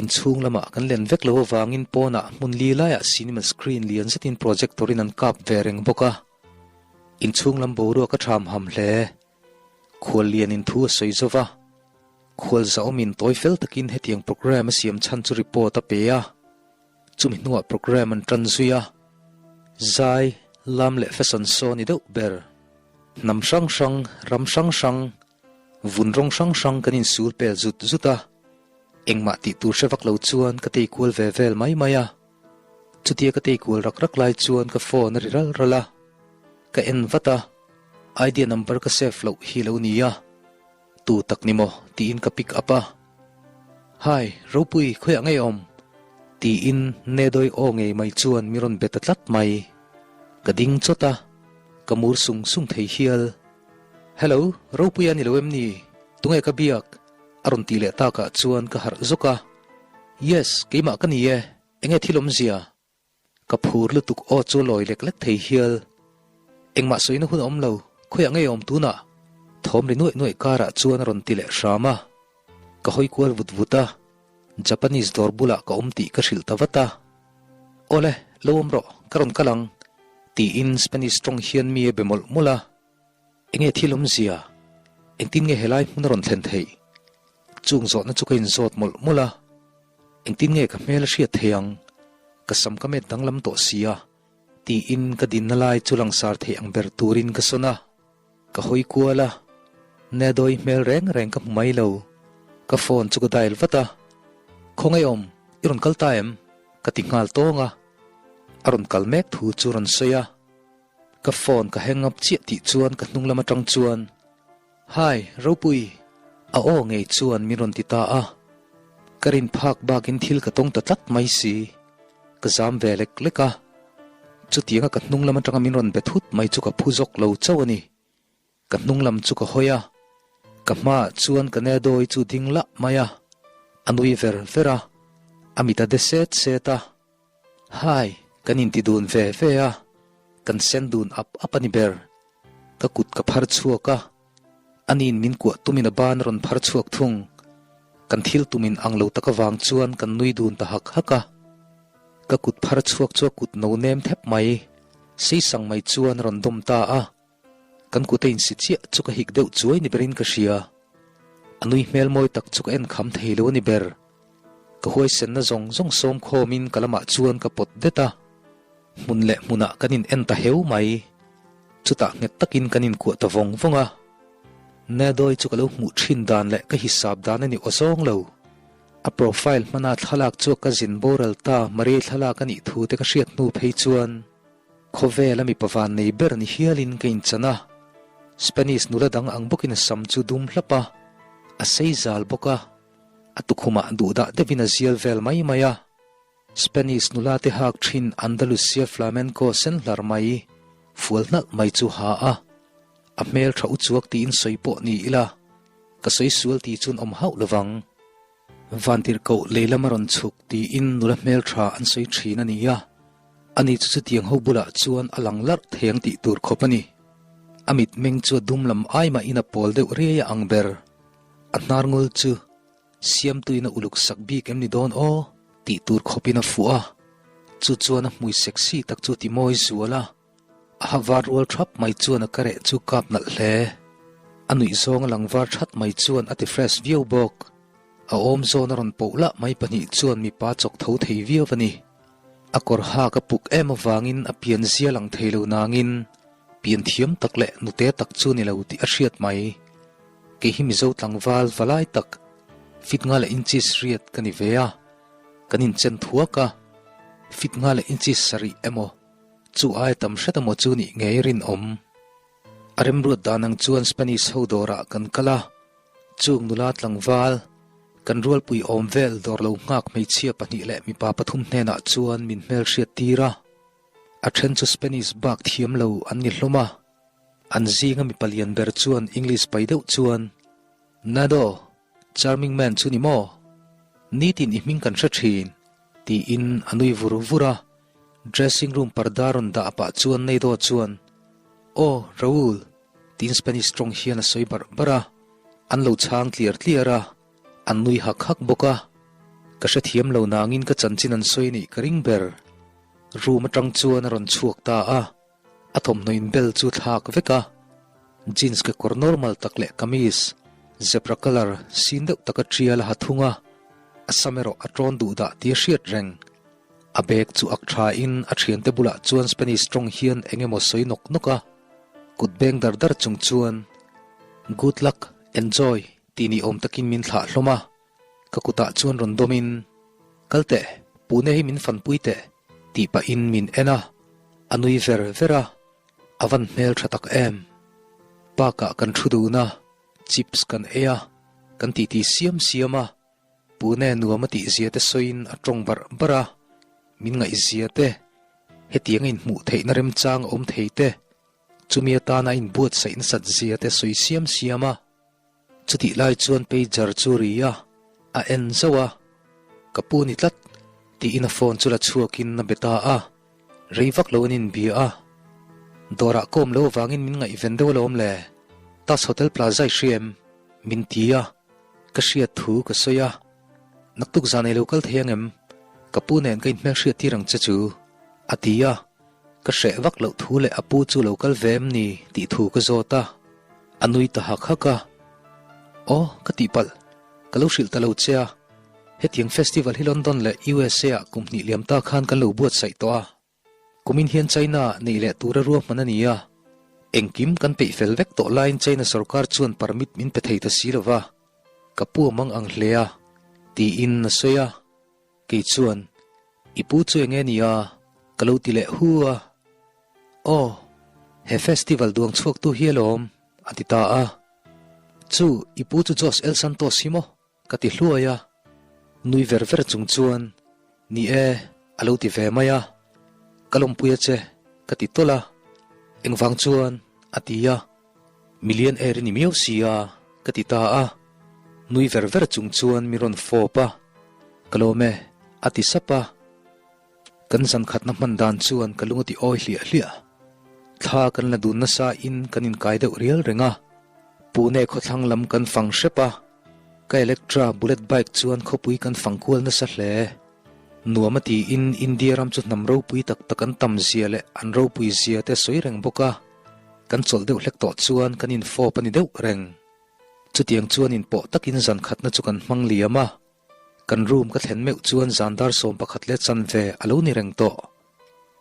Inchhung lamah kan len vek lo avangin pawnah hmun li laiah cinema screen lian zetin projector in an kap ve reng bawk a. Inchhung lam boruak a tham ham hle. Khual lianin thu a sawi zo va. Khual zahawmin tawi fel takin hetiang programme a siam chhan chu report a pe a. Chumi hnuah programme an tan zui a, zai, lam leh fashion show ni deuh ber. Hnam hrang hrang, ram hrang hrang, vun rawng hrang hrang kan insur pel zut zut a, engmah tih tur hre vak lo chuan ka tei kual ve vel mai mai a. Chutia ka tei kual rak rak lai chuan ka phone a ri ral ral a, ka en vat a, idea number ka save loh hi lo nia. Tu tak ni maw? tiin ka pick up a. Hi, Ropui, khawiah ngei awm? tiin Nedawi aw ngei mai chuan mi rawn be ta tlat mai. Ka ding chawt a, ka mur sung sung thei hial. Hello, Ropui a ni lo em ni? Tunge ka biak? a rawn tih leh takah chuan ka harh zawk a. Yes, keimah ka ni e, enge thil awmzia? Ka phur lutuk aw chu lawi lek lek thei hial. Engmah sawina hun a awm lo, khawiah ngei awm tunah? Thawm ri nuaih nuaih karah chuan a rawn ti leh hram a. Ka hawi kual vut vut a, Japanese dawr bulah ka awm tih ka hrilh ta vat a. Awle, lo awm rawh, ka rawn kal ang, tiin Spanish tawng hian mi a be mawlh mawlh a. Enge thil awmzia? Engtin nge helai hmun a rawn thlen theih? Chung zawhna chu ka inzawt mawlh mawlh a. Engtin nge ka hmel a hriat thei ang? Ka sam ka met danglam tawh si a, tiin ka dinna lai chu langsar theih ang ber turin ka sawn a. Ka hawi kual a, Nedawi hmel reng reng ka hmu mai lo. Ka phone chu ka dial vat a, Khawngaih awm, i rawn kal ta em? ka ti nghal tawng a. A rawn kal mek thu chu rawn sawi a. Ka phone ka hang up chiah tih chuan ka hnung lam atang chuan, Hi, Ropui! A aw ngei chuan min rawn ti ta a. Ka rin phak bakin thil ka tawng ta tlat mai si. Ka zam ve lek lek a. Chutianga ka hnung lam atanga min rawn be thut mai chu ka phu zawk lo chauh a ni. Ka hnung lam chu ka hawi a, ka hmaah chuan ka Nedawi chu ding lah mai a, a nui ver ver a, a mit a de set set a. Hai, kan inti dun ve ve a, kan sen dun ap ap a ni ber. Ka kut ka phar chhuak a, aniin min kuah tumin a ban a rawn phar chhuak thung. Kan thil tumin ang lo tak avang chuan kan nui dun ta hak hak a. Ka kut phar chhuak chu a kut no nem thep mai, seisang mai chuan a rawn dawm ta a. Kan kut a insi chiah chu ka hik deuh chuai ni berin ka hria. A nui hmel mawi tak chu ka en kham thei lo a ni ber. Ka huaisenna zawng zawng sawm khawmin ka lamah chuan ka pawt det a. Hmun leh hmunah kan in en ta heu mai. Chutah nghet takin kan inkuah ta vawng vawng a. Nedawi chu ka lo hmuh thin dan leh ka hisap dan a ni aw zawng lo. A profile hmana thlalak chu ka zin boral ta Maria thlalak a nih thu te ka hriat hnu phei chuan khawvel a mipa van nei ber ni hialin ka inchan a. Spanish nula dang ang bawkin a sam chu dum hlap a, a sei zal bawk a, a tukhumah duhdah deuhin a zial vel mai mai a. Spanish nula te hak thin Andalusia flamenco sen hlar mai, fual hnalh mai chu ha a, a hmel tha uchuak tiin sawi pawh ni ila, ka sawi sual ti chuan awm hauh lovang. Vantirhkoh lei lama rawn chhuk tiin nula hmel tha an sawi thin a ni a, ani chu chutiang ho bulah chuan a lang larh thei ang tih tur khawp a ni. A mitmeng chu a dum lam ai mahin a pawl deuh riai a ang ber. A hnar ngul chu Siamtuin a uluk sak bik em ni dawn aw? Tih tur khawpin a fuh a, chu chuan a hmui sexy tak chu ti mawi zual a, a ha var rual thap mai chuan a ka reh chu kap nalh hle. A nuih zawng a lang var that mai chuan a ti fresh viau bawk. A awm zawn a rawn poh lah mai pahnih chuan mipa chawk tho thei viau a ni. A kawr hak a puk em avangin a pian zia lang thei lo nangin pian thiam tak leh nute tak chu ni lo tih a hriat mai. Kei hi Mizo tlangval valai tak, fit nga leh inches riat ka ni ve a, kan inchen thuak a, fit nga leh inches sarih emaw, chu aia tam hret emaw chu nih ngei rinawm. A remruat dan ang chuan Spanish ho dawrah kan kal a, chung nula tlangval, kan rualpui awm vel dawr lo nghak hmeichhia pahnih leh mipa pathum hnenah chuan min hmelhriat tir a, a then chu Spanish bak thiam lo an ni hlawm a. An zinga mipa lian ber chuan English pai deuh chuan, Nado, charming man chu ni maw? Nitin i hming kan hre thin, tiin a nui vur vur a. Dressing room parda rawn dah pah chuan Nado chuan, Aw, Raul, tiin Spanish tawng hian a sawi barh barh a. An lo chhang tliar tliar a, an nui hak hak bawk a. Ka hrethiam lo nangin ka chanchin an sawi nih ka ring ber. Room atang chuan a rawn chhuak ta a. A thawmhnaw inbel chu thlak vek a, jeans kekawr normal tak leh kamis zebra colour sin deuh taka tial a ha thung a, a sam erawh a tawn duh dah tih a hriat reng. A bag chu ak tha in a thiante bulah chuan Spanish tawng hian eng emaw sawi nawk nawk a, kut beng dar dar chung chuan Good luck, enjoy tih ni awm takin min thlah hlawm a. Ka kutah chuan rawn dawmin, Kal teh, Pune hi min fanpui teh, tih pahin min en a, a nui ver ver a, a van hmel tha tak em. Park-ah kan thu dun a, chips kan ei a, kan titi siam siam a, Pune nuam a tih zia te sawiin a tawng barh barh a, min ngaihzia te, hetiang a inhmuh theihna remchang a awm thei te, chumi atana a inbuatsaih nasat zia te sawi siam siam a. Chutih lai chuan pager chu ri a, a en zauh a, Ka pu ni tlat, tiin a phone chu la chhuakin a be ta a, rei vak lo an inbia a. Dawrah ka awm lo avangin min ngaihven deuh alawm le, Taj Hotel Plaza i hria em? min ti a, ka hriat thu ka sawi a, Naktuk zan ei lo kal thei ang em? Ka pu nen ka inhmelhriat tir ang che chu, a ti a. Ka hreh vak loh thu leh a pu chu lo kal ve em ni tih thu ka zawt a, a nui ta hak hak a. Aw, ka tihpalh, ka lo hrilh ta lo che a, hetiang festival hi London leh USA ah kum hnih liam ta khan kan lo buatsaih tawh a, kumin hian China ah neih leh tura ruahman a ni a, engkim kan peih fel vek tawh laiin China sorkar chuan permit min pe thei ta si lo va, ka pu a mang ang hle a, tiin a sawi a. Kei chuan, I pu chu enge ni a? Ka lo ti leh hu a. Aw, he festival duang chhuaktu hi alawm, a ti ta a. Chu, i pu chu Jos El Santos hi maw? Ka ti hluai a. Nui ver ver chung chuan, Ni e, a lo ti ve mai a. Ka lawmpui a che, ka ti tawlh a. Engvang chuan? a ti a. Million air i ni miau si a, ka ti ta a. Nui ver ver chung chuan mi rawn fawp a, Ka lawm e, a ti sap a. Kan zan khatna hman dan chuan ka lung a ti awi hliah hliah. Thla kan la dun nasa in kan inkai deuh rial reng a. Pune khawthlang lam kan fang hrep a, ka Electra bullet bike chuan khawpui kan fang kual nasa hle. Nuam a tiin India ram chu hnam ropui tak tak an tam zia leh an ropui zia te sawi reng bawk a. Kan chawlh deuh hlek tawh chuan kan infawp a ni deuh reng. Chutiang chuan inpawh takin zan khatna chu kan hmang liam a. Kan room ka thlen meuh chuan zan dar 11 leh chanve a lo ni reng tawh.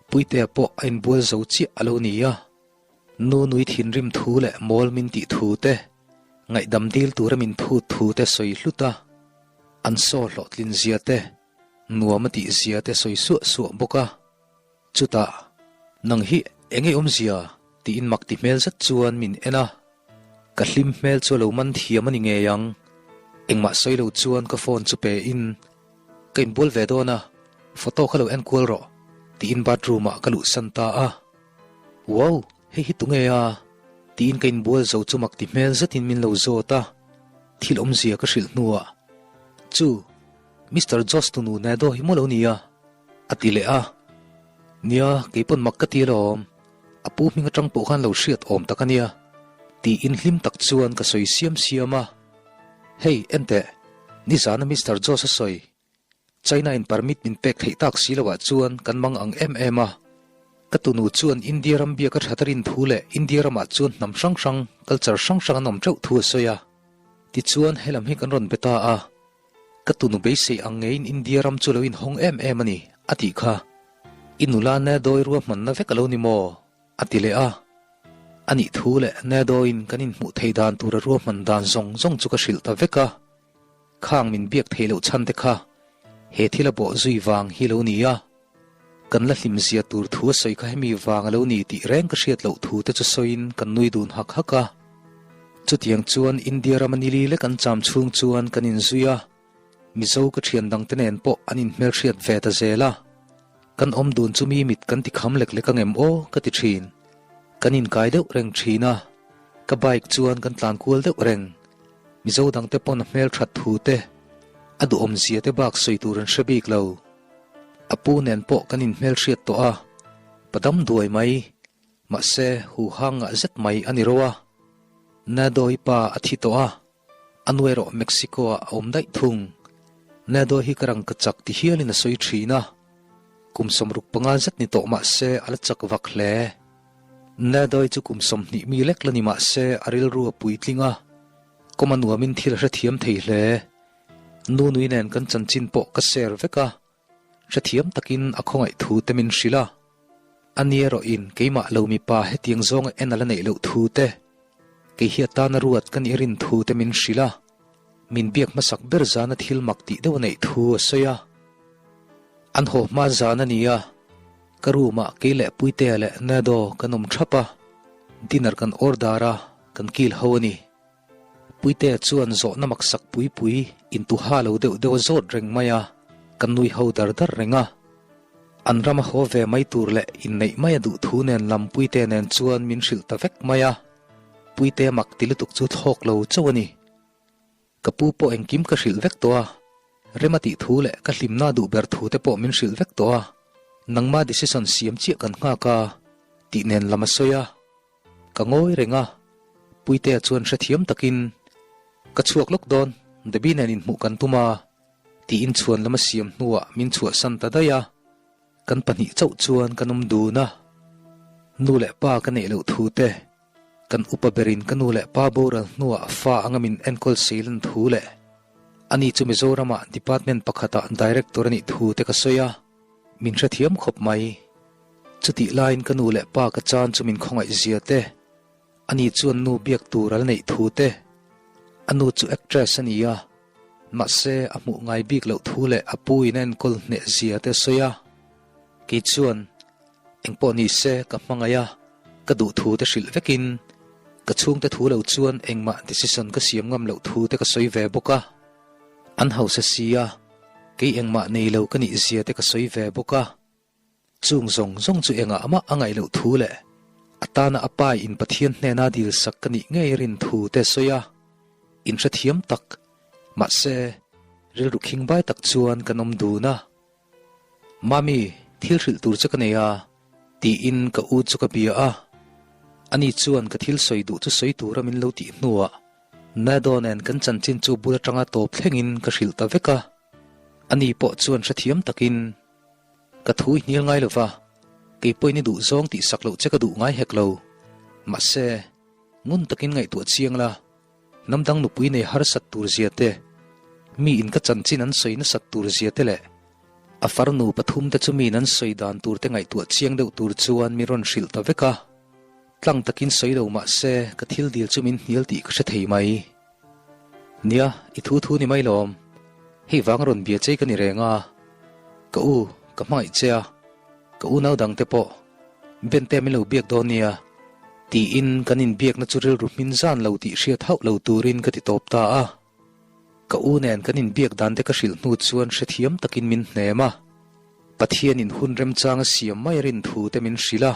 Puitea pawh a inbual zo chiah a lo ni a, nu nui thinrim thu leh mawl min tih thu te, ngaihdam dil tura min phut thu te sawi hlut a, an saw hlawhtlin zia te, nuam a tih zia te sawi suah suah bawk a. Chutah, Nang hi eng ei awmzia? tiin mak ti hmel zet chuan min en a. Ka hlim hmel chu a lo man thiam a ni ngei ang. Engmah sawi lo chuan ka phone chu pe in, Ka inbual ve dawn a, photo kha lo enkual rawh, tiin bathroom ah ka luhsan ta a. Wow, hei hi tunge a? tiin ka inbual zo chu mak ti hmel zetin min lo zawt a. Thil awmzia ka hrilh hnuah, Chu, Mister Josh tunu Nado hi maw lo nia? A ti leh a, Nia, kei pawn mak ka ti alawm, a pu hming atang pawh khan lo hriat awm tak a nia, tiin hlim tak chuan ka sawi siam siam a. Hei, enteh, nizana Mister Josh a sawi, China in permit min pek theih tak si loah chuan kan mang ang em em a. Ka tunu chuan India ram biak a that a rin thu leh India ramah chuan hnam hrang hrang, culture hrang hrang an awm teuh thu a sawi a. Tichuan, helam hi kan rawn be ta a. Ka tunu beisei ang ngeiin India ram chu lo inhawng em em a ni, a tih kha. I nula Nedawi ruahmanna vek a lo ni maw? a ti leh a. A nih thu leh Nedawiin kan inhmuh thei dan tura ruahman dan zawng zawng chu ka hrilh ta vek a. Khang min biak thei loh chhan te kha he thil a bawh zui vang hi lo ni a. Kan la hlim zia tur thu a sawi kha hemi vang a lo ni tih reng ka hriat loh thu te chu sawiin kan nui dun hak hak a. Chutiang chuan India rama nili lek an cham chhung chuan kan inzui a, Mizo ka thian dangte nen pawh an inhmelhriat ve ta zel a. Kan awm dun chu mi mit kan ti kham lek lek angem aw ka ti thin. Kan inkai deuh reng thin a, ka bike chuan kan tlan kual deuh reng. Mizo dangte pawn a hmelthat thu te, a duhawmzia te bak sawi tur an hre bik lo. A pu nen pawh kan inhmelhriat tawh a, pa dam duai mai, mahse huhang ngah zet mai a ni ro a. Nadoy pa a thi tawh a, a nu erawh Mexico ah a awm daih thung. Nadoy hi ka rangka chak ti hialin a sawi thin a, kum 65 zet ni tawh mahse a la chak vak hle. Nadoy chu kum 20 mi lek la ni mahse a rilru a puitling a, kawm a nuamin thil a hrethiam thei hle. Nunui nen kan chanchin pawh ka share vek a, hrethiam takin a khawngaih thu te min hrilh a. A ni erawhin keimah lo mipa hetiang zawnga en a la neih loh thu te, kei hi atana ruat ka nih rin thu te min hrilh a, min biak hmasak ber zana thil mak tih deuh a neih thu a sawi a. An haw hma zan a ni a, ka room ah kei leh Puitea leh Nado kan awm thap a, dinner kan order a, kan kil ho a ni. Puitea chuan zawhna maksak pui pui intuha lo deuh deuh a zawt reng mai a, kan nui ho dar dar reng a. An rama haw ve mai tur leh inneih mai a duh thu nen lam Puitea nen chuan min hrilh ta vek mai a. Puitea mak ti lutuk chu thlawk lo chauh a ni. Ka pu pawh engkim ka hrilh vek tawh a, rem a tih thu leh ka hlimna duh ber thu te pawh min hrilh vek tawh a, nangma decision siam chiah kan nghak a, tih nen lam a sawi a. Ka ngawi reng a, Puitea chuan hrethiam takin, Ka chhuak lawk dawn, Debbie nen inhmuh kan tum a, tiin chhuan lam a siam hnuah min chhuahsan ta daih a. Kan pahnih chauh chuan kan awm dun a, nu leh pa ka neih loh thu te, kan upa berin ka nu leh pa boral hnuah fa anga min enkawl seilan thu leh ani chu Mizoramah department pakhatah director a nih thu te ka sawi a, min hrethiam khawp mai. Chutih laiin ka nu leh pa ka chan chu min khawngaih zia te, ani chuan nu biak tur a la neih thu te, a nu chu actress a ni a, mahse a hmuh ngai bik loh thu leh a pu in a enkawl hneh zia te a sawi a. Kei chuan engpawh ni se ka hmangaih a, ka duh thu te hrilh vekin ka chhungte thu lo chuan engmah decision ka siam ngam loh thu te ka sawi ve bawk a. An hausa si a, kei engmah nei lo ka nih zia te ka sawi ve bawk a. Chung zawng zawng chu engah mah a ngaih loh thu leh a tana a pa in Pathian hnena dil sak ka nih ngei rin thu te sawi a, inhrethiam tak, mahse rilru khingbai tak chuan kan awm dun a. Mami, thil hrilh tur che ka nei a, tiin ka u chu ka bia a. Ani chuan ka thil sawi duh chu sawi tura min lo tih hnuah Nado nen kan chanchin chu bul atanga tawp thlengin ka hrilh ta vek a. Ani pawh chuan hrethiam takin. Ka thu i hnial ngai lova, kei pawhin i duh zawng tih sak loh che ka duh ngai hek lo. Mahse, ngun takin ngaihtuah chiang la, hnam dang nupui nei harsat tur zia te, mi in ka chanchin an sawi nasat tur zia te leh. A farnu pathumte chu miin an sawi dan turte ngaihtuah chiang deuh tur chuan min rawn hrilh ta vek a. Tlang takin sawi lo mah se ka thil dil chu min hnial tih ka hre thei mai. Nia, i thu thu ni mai lawm. Hei vang a rawn bia chei ka ni reng a. Ka u, ka hmangaih che a. Ka unau dangte pawh Bente min lo biak dawn nia. Tiin kan inbiakna chu rilru hmin zan lo tih hriat hauh lo turin ka ti tawp ta a. Ka u nen kan inbiak dan te ka hrilh hnu chuan hrethiam takin min hnem a. Pathianin hun remchang a siam mai a rin thu te min hrilh a.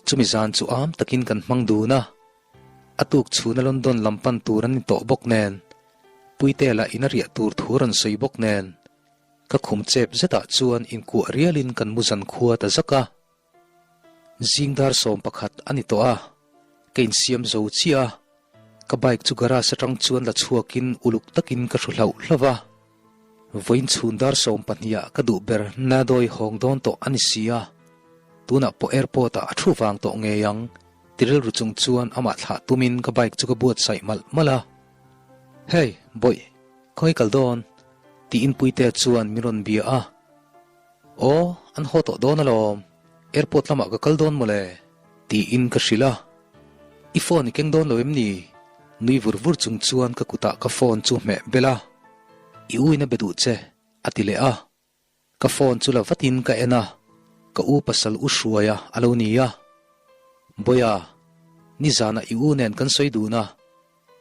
Chumi zan chu am takin kan hmang dun a. A tuk chhuna London lam pan tur an ni tawh bawk nen, Puitea lah in a riah tur thu rawn sawi bawk nen, ka khum chep zetah chuan inkuah rialin kan mu zan khua ta zak a. Zing dar 11 a ni tawh a, ka insiam zo chiah a, ka bike chu garage atang chuan la chhuakin uluk takin ka hru hlauh hlauh a. Vawiin chhun dar 12 ah ka duh ber Nadawi hawng dawn tawh a ni si a, tunah pawh airport ah a thu vang tawh ngei ang ti rilru chung chuan amah thlah tumin ka bike chu ka buatsaih malh malh a. Hey, bawih, khawi kal dawn? tiin Puitea chuan min rawn bia a. Aw, an haw tawh dawn alawm, airport lamah ka kal dawn mawle, tiin ka hrilh a. I phone i keng dawn lo em ni? Nui vur vur chung chuan ka kutah ka phone chu hmeh bel a. I u in a be duh che, a ti leh a. Ka phone chu la vatin ka en a, ka u pasal u hruaia a lo ni a. Bawiha, nizanah i u nen kan sawi dun a,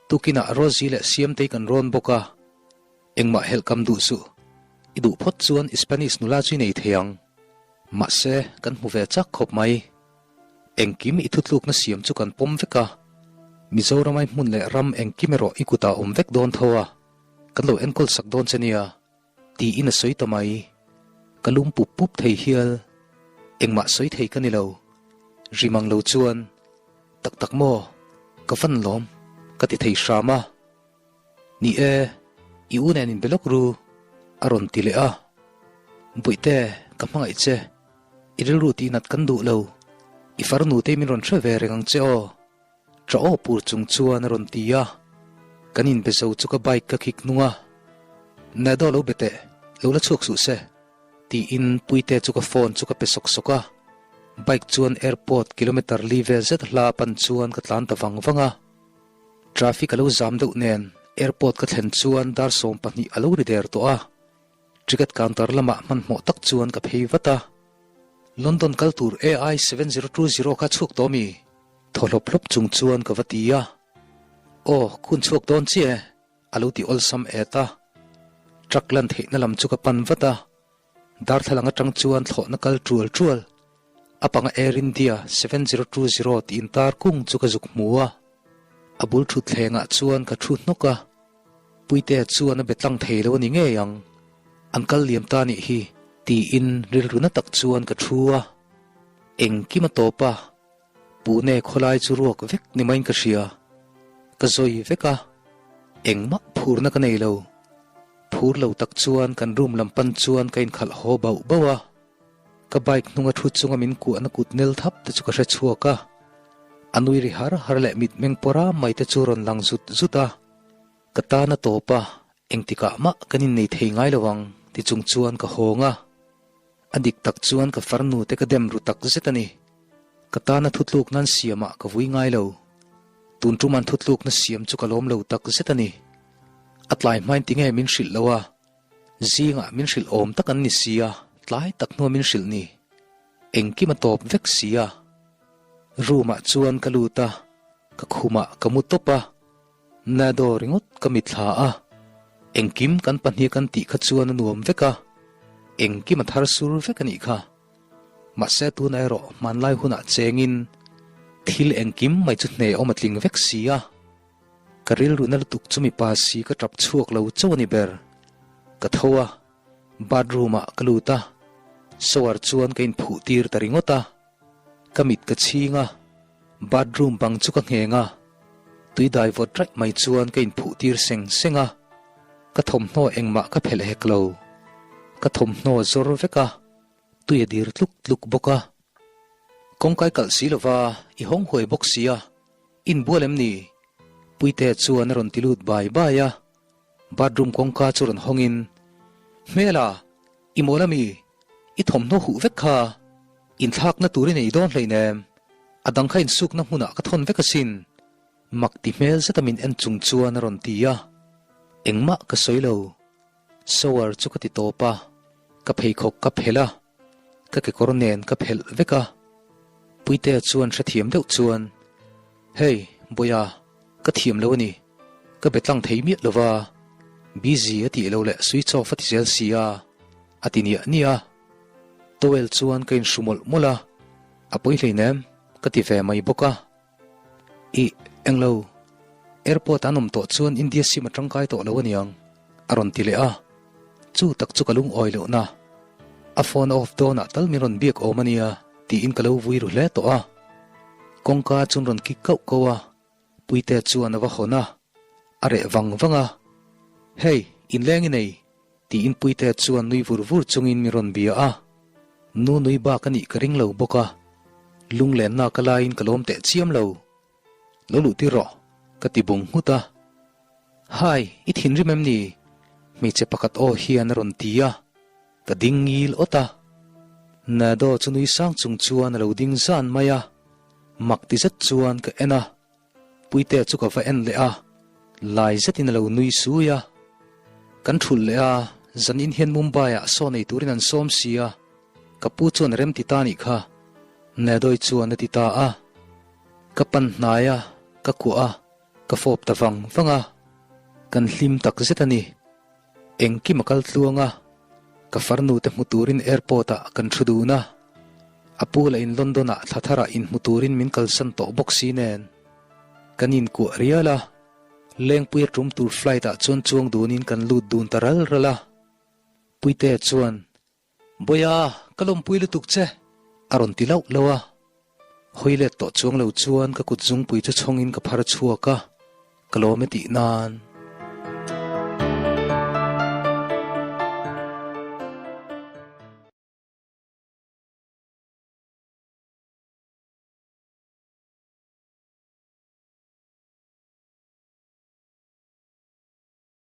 tukinah Rosie leh Siamtei kan rawn bawk a. Engmah helh kam duh suh. I duh phawt chuan i Spanish nula chu i nei thei ang. Mahse, kan hmu ve chak khawp mai. Engkim i thutlukna siam chu kan pawm vek a. Mizoramai hmun leh ram engkim erawh i kutah awm vek dawn tho a. Kan lo enkawl sak dawn che nia. Tiin a sawi ta mai. Ka lum pup pup thei hial. Engmah sawi thei ka ni lo. Rim ang lo chuan, Tak tak maw? Ka van lawm, ka ti thei hram a. Ni e, i u nen inbe lawk ru, a rawn ti leh a. Bawihte, ka hmangaih che. I rilru tih nat kan duh lo. I farnu te min rawn hre ve reng ang che aw. Ṭa aw pur chung chuan a rawn ti a. Kan inbe zo chu ka bike ka khik hnung a. Nado lo be teh, lo la chhuak suh se, tiin Puite chu ka phone chu ka pe sawk sawk a. Bike chuan airport kilometre li vel zet hla pan chuan ka tlan ta vang vang a. Traffic a lo zam deuh nen airport ka thlen chuan dar 12 a lo ri der tawh a, ticket counter lamah hmanhmawh tak chuan ka phei vat a. London kal tur AI 7020 kha chhuak tawh mi? Thaw hlawp hlawp chung chuan ka va ti a. Aw, khun chhuak dawn chiah e, a lo ti awlsam et a. Truck lan theihna lam chu ka pan vat a. Darthlalang atang chuan thlawhna kal tual tual, a panga Air India 7020 tih intar kung chu ka zuk hmu a. A bul thutthlengah chuan ka thu hnawk a, Puitea chuan a be tlang thei lo a ni ngei ang, an kal liam ta nih hi tiin rilru na tak chuan ka thu a. Engkim a tawp a, Pune khawlai chu ruak vek ni maiin ka hria. Ka zawi vek a, engmah phurna ka nei lo. Phur lo tak chuan kan room lam pan chuan ka inkhalh haw bauh bauh a. Ka bike hnunga thu chunga min kuahna kut nel thap te chu ka hre chhuak a. A nui ri har har leh mitmeng pawra mai te chu rawn lang zut zut a. Ka tan a tawp a, engtikah mah kan innei thei ngai lo ang ti chung chuan ka hawng a. A dik tak chuan ka farnu te ka dem ru tak zet a ni. Ka tana thutluk nan siamah ka vui ngai lo. Tun ṭuman thutlukna siam chu ka lawm lo tak zet a ni. A tlai hmain tinge min hrilh lo a, zingah min hrilh awm tak an ni si a, tlai tak hnua min hrilh ni. Engkim a tawp vek si a. Room-ah chuan ka lut a, ka khumah ka mu tawp a. Nado ringawt ka mitthla a, engkim kan pahnih kan tih kha chuan a nuam vek a, engkim a thar sur vek a nih kha. Mahse tunah erawh hmanlai hunah chengin thil engkim mai chu hne awm a tling vek si a. Ka rilru na lutuk chu mipa si ka tap chhuak lo chauh a ni ber. Ka tho a, bathroom ah ka lut a, shower chuan ka inphuh tir ta ringawt a. Ka mit ka chhing a, bathroom bang chu ka ngheng a, tui dai vawt raih mai chuan ka inphuh tir seng seng a. Ka thawmhnaw engmah ka phelh hek lo. Ka thawmhnaw zawr vek a, tui a dir tluk tluk bawk a. Kawngkai kalh si lova i hawng huai bawk si a, Inbual em ni? Puitea chuan a rawn ti lut bai bai a, bathroom kawngka chu rawn hawngin, Hmela! I mawl ami? I thawmhnaw huh vek kha inthlakna tur i nei dawn hleinem, a dang kha insukna hmunah ka thawn vek asin, mak ti hmel zeta min en chung chuan a rawn ti a. Engmah ka sawi lo. Shower chu ka ti tawp a, ka pheikhawk ka phelh a, ka kekawr nen ka phelh vek a. Puitea chuan hrethiam deuh chuan, Hey, Bawiha, ka thiam lo a ni, ka be tlang thei miah lo va, busy a tih lo leh switch off a ti zel si a, a ti niah niah a. Towel chuan ka inhru mawlh mawlh a, a pawi hleinem, ka ti ve mai bawk a. Ih, englo, airport an awm tawh chuan India sim a tangkai tawh lo aniang, a rawn ti leh a. Chu tak chu ka lungawi lohna. A phone a off dawnah tal min rawn biak awm ania tiin ka lo vui ru hle tawh a. Kawngka chuan rawn kik kauh kauh a, Puite chuan a va hawn a, a reh vang vang a. Hey, inleng i nei, Tiin Puitea chuan nui vur vur chungin min rawn bia a, nu nui bak a nih ka ring lo bawk a, lunglenna ka laiin ka lawm teh chiam lo. Lo luh tir rawh, ka ti bung nghut a. Hai, i thinrim em ni? Hmeichhe pakhat aw hian a rawn ti a, ka ding ngil awt a. Nado chu nui sang chung chuan a lo ding zan mai a, mak ti zet chuan ka en a. Puitea chu ka va en leh a, lai zetin a lo nui sui a. Kan thulh leh a, zanin hian Mumbai-ah saw nei turin an sawm si a, ka pu chuan rem ti ta nih kha, Nedawi chuan a ti ta a. Ka pan hnai a, ka kuah a, ka fawp ta vang vang a. Kan hlim tak zet a ni. Engkim a kal tluang a, ka farnu te hmu turin airport ah kan thu dun a, a pu lah in London ah thla thar ah inhmu turin min kalsan tawh bawk si nen. Kan inkuah rial a, Lengpui a tum tur flight ah chuan chuang dun in kan lut dun ta ral ral a. Puitea chuan Bawiha, ka lawmpui lutuk che, a rawn ti lauh lauh a. Hawi let tawh chuang lo chuan ka kut zungpui chu chhawngin ka phar chhuak a, ka lawm e tih nan.